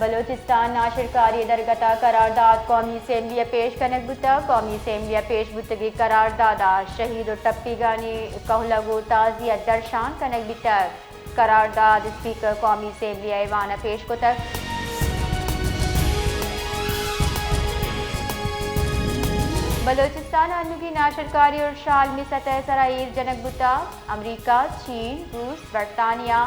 بلوچستان ناشرکاری درگت ء قرارداد قومی اسمبلی ء پیش کنگ بوتگ۔ قومی اسمبلی ء پیش بوتگیں قرارداد ء شہید و ٹپیگانی کہولگ و تعزیت درشان کنگ بیتگ۔ قرارداد اسپیکر قومی اسمبلی ء ایوان ء پیش کتگ۔ بلوچستان ء انوگی ناشرکاری و شالمی سطح ء سرا ایر جنگ بوتگ۔ امریکہ، چین، روس، برطانیہ،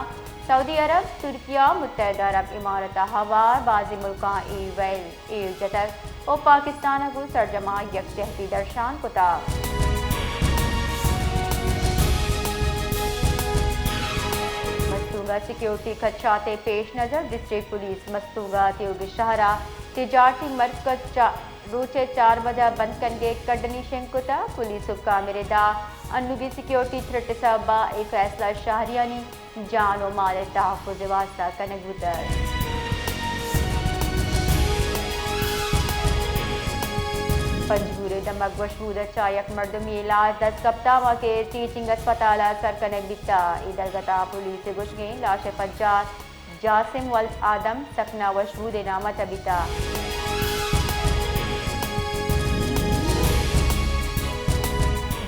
سعودی عرب، ترکیہ، متحدہ عرب امارات ء ہوار بازیں ملکاں اے ویل ایر جتگ و پاکستان ء گوں سرجم ء یکجہتی درشان کتگ۔ مستونگ ء سیکیورٹی خدشات ء پیش نظر ڈسٹرکٹ پولیس مستونگ ء تیوگیں شہر ء تجارتی مرکز چا-، روچ ء چار بجہ بند کنگ ء کڈنی شنگ کتگ۔ پولیس حکام ء ردا انوگیں سیکیورٹی تھریٹ ء سبب ء اے فیصلہ شہریانی جان و مال ء تحفظ ء واستہ کنگ بوتگ۔ پنجگور ء دمگ وشبود ء چہ یک مردمی علاج دست کپتگ، ہما کہ ٹیچنگ اسپتال ء سر کنگ بیتگ۔ اے درگت ء پولیس ء گوشگ انت لاش ء پجار جاسم ولد آدم سکنا وشبود ء نام ء تبیتہ۔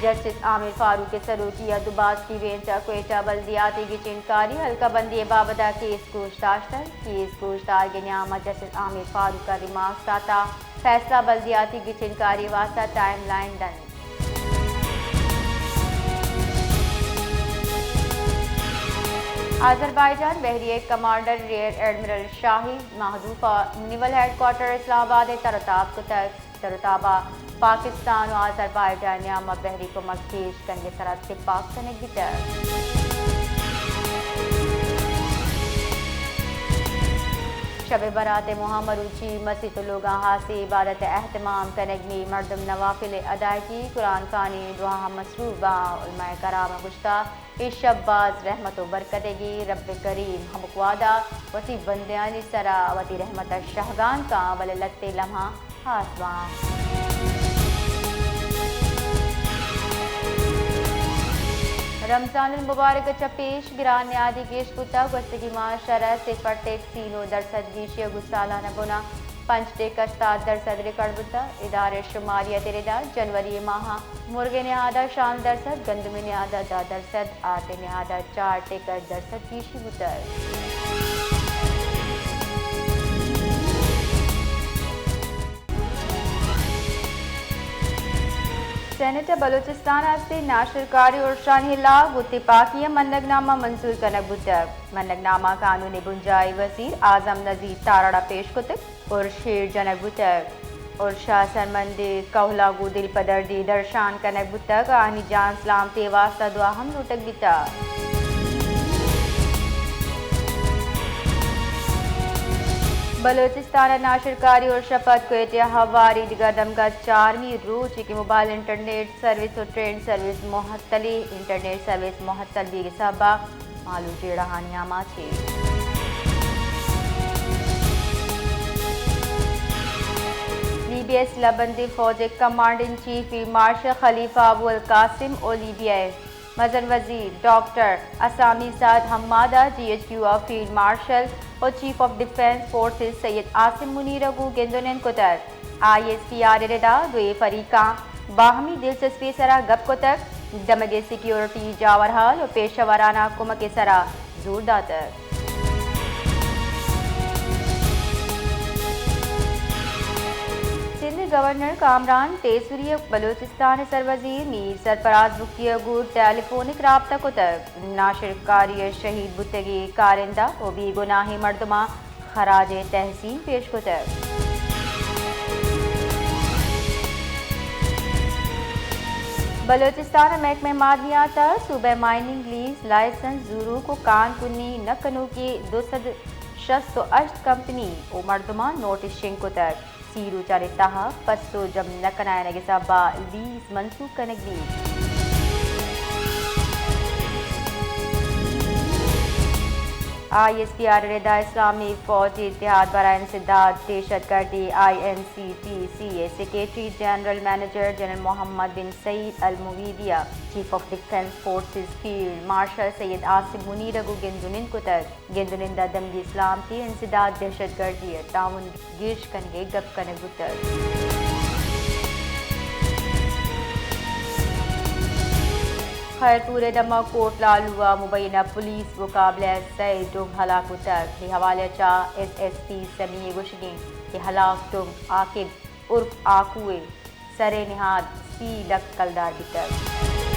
جسٹس عامر فاروق ء سروکی ء دوباسکی بینچ ء کوئٹہ بلدیاتی گچین کاری حلقہ بندی ء بابت ء کیس گوش داشتگ۔ کیس گوش دارگ ء نیام ء جسٹس عامر فاروق ء ریمارکس داتہ، فیصلہ بلدیاتی گچین کاری واستہ ٹائم لائن دنت۔ آذربائیجان بحری ء کمانڈر ریئر ایڈمرل شاہی محذوف ء نیول ہیڈ کوارٹر اسلام آباد ء تر و تاب کتگ۔ تر و تاب ء پاکستان و آذربائیجان ء نیام ء بحری کمک گیش کنگ ء سرا تپاک کنگ بیتگ۔ شب برات ء ماہ مروچی مسیت و لوگاں ہاسیں عبادت ء اہتمام کنگ، نی مردم نوافل ء ادائیگی، قرآن خوانی، دعا ء مصروف باں۔ علماء کرام ء گوشتہ، اے شب باز رحمت و برکتگی، رب کریم ہمک وہدا وتی بندیانی سرا وتی رحمت ء شہگان کاں، بلے لہتیں لمحاں ہاس باں۔ رمضان المبارک ء چہ پیش گران نیادی گیش بوتگ، گوستگیں ماہ شرح صفر ٹیک سی نو درسد گیشی ء گوں سالانہ بنا پنچ ٹیک ہشتاد درسد ریکارڈ بوتگ۔ ادارہ شماریت ء ردا جنوری ء ماہ ء مرغ ء نہاد ء شانزدہ درسد، گندم ء نہاد ء دہ درسد، آرت ء نہاد ء چار ٹیک ہشت درسد گیشی بوتگ۔ سینیٹ ء بلوچستان ء ہستیں ناشرکاری ارشانی ہلاپ گوں تپاکی ء منگ نامہ منظور کنگ بوتگ۔ منگ نامہ قانون ء بنجاہی وزیر اعظم نذیر تارڑ ء پیش کتگ۔ ارش ایر جنگ بوتگ۔ ارش ء سرمندیں کہولاں گوں دلپدردی درشان کنگ بوتگ ء آہانی جان سلامتی ء واستہ دعا ہم لوٹگ بیتگ۔ بلوچستان ء ناشرکاری ارش ء پد کوئٹہ ء ہوار عیدگاہ دمگ ء چارمی روچ کہ موبائل انٹرنیٹ سروس و ٹرین سروس معطلی، انٹرنیٹ سروس معطل بیگ ء سبب ء مالو جیڑہانی آماچ۔ لیبیا ء سلاہ بندیں فوج ء command in chief field marshal خلیفہ ابو القاسم و لیبیا ء مزن وزیر ڈاکٹر اسامی سعد حماد ء جی ایچ کیو ء فیلڈ مارشل و chief of defence forces Syed عاصم منیر ء گوں گند و نند کتگ۔ آئی ایس پی آر ء ردا دوئیں فریقاں باہمی دلچسپی ء سرا گپ کتگ، دمگ ء سیکیورٹی جاورحال و پیشہ ورانہ کمک ء سرا زور داتگ۔ سندھ ء گورنر کامران پیسری ء بلوچستان ء سروزیر میر سرفراز بگٹی ء گوں ٹیلی فونک رابطہ کتگ، ناشرکاری ء شہید بوتگیں کارندہ و بے گناہیں مردماں خراج تحسین پیش کتگ۔ بلوچستان ء محکمہ معدنیات ء صوبہ مائننگ لیز لائسنس زوروک و کان کنی نہ کنوکیں دو سد شست و ہشت کمپنی و مردماں نوٹس شنگ کتگ۔ سی روچانی تہا پسو جم نہ کنائینگ ء سبب ء لیز منسوخ کنگ بیت۔ آئی ایس پی آر ء ردا اسلامی فوج اتحاد برائے انسداد دہشت گردی، آئی این سی ٹی سی، ء secretary general manager general Muhammad bin Saeed Almuwaidi ء chief of defence forces field marshal Syed Asif Munir ء گوں گند ء نند کتگ۔ گند ء نند ء دمگی سلامتی، انسداد، دہشت گردی ء تعاون گیش کنگ ء گپ کنگ بوتگ۔ خیرپور ء دمگ کوٹ لالو ء مبینہ پولیس مقابلہ ء سئے ڈوم ہلاک بوتگ۔ اے حوالہ ء چہ ایس ایس پی سمیع ء گوشگ انت کہ ہلاک ڈوم عاقب عرف آکو ء سر ء نہاد سی لکھ کلدار بیتگ۔